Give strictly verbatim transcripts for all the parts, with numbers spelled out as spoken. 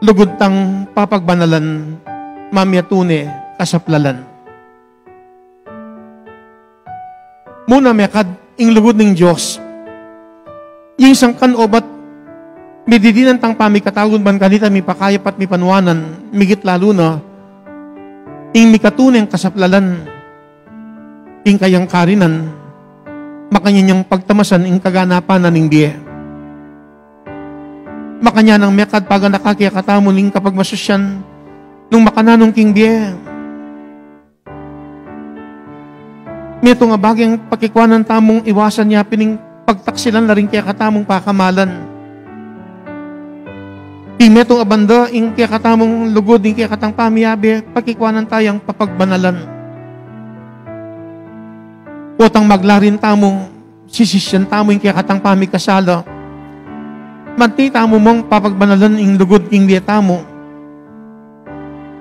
Lugud tang papagbanalan, mamie tune kasaplalan. Muna mekad ing lugud ning Dios. Ing sangkan obat mididinan tang pamikatagun ban kanita mipakayap at mipanuanan, migit lalu na, ing mikatuneng kasaplalan, ing kayang karinan, makanyan yang pagtamasan ing kaganapan na ning bie. Makanyan nang mekad paganaka kekatamu ning kapagmasusyan nung makananu king bie. Metung a bageng pakikwanan tamung iwasan ya pin ing pagtaksilan la ring kekatamung pakamalan. Ing metung a banda ing kekatamung lugud, ing kekatang pamiabe, pakikwanan tayang papagbanalan. Potang maglarin tamu, sisisyan tamu ing kekatang pamikasala. Manti tamu mung papagbanalan ing lugud king bie tamu.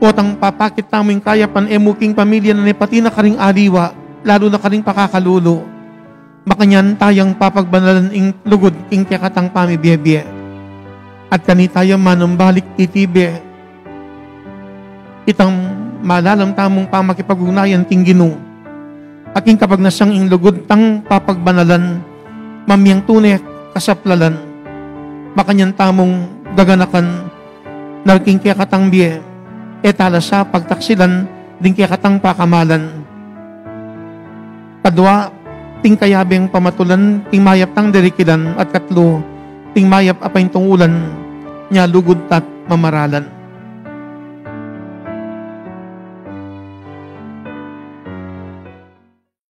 Potang papakit tamu ing kayapan e mu king pamilya na ne pati na karing aliwa, lalu na karing pakakalulu. Makanyan tayang papagbanalan ing lugud king kekatang pamibie-bie. At kanita ya manumbalik titibe itang malalam tamung pamakipag-ugnayan king Ginu. At king kapagnasang ing lugud tang papagbanalan, mamiang tune kasaplalan, makanyan tamung gaganakan na king kekatang bie, e tala sa pagtaksilan ding kekatang pakamalan. Kadua, ting kayabeng pamatulan, ting mayap tang dirikilan, at katlu, ting mayap a paintungulan, nya lugud ta't mamaralan.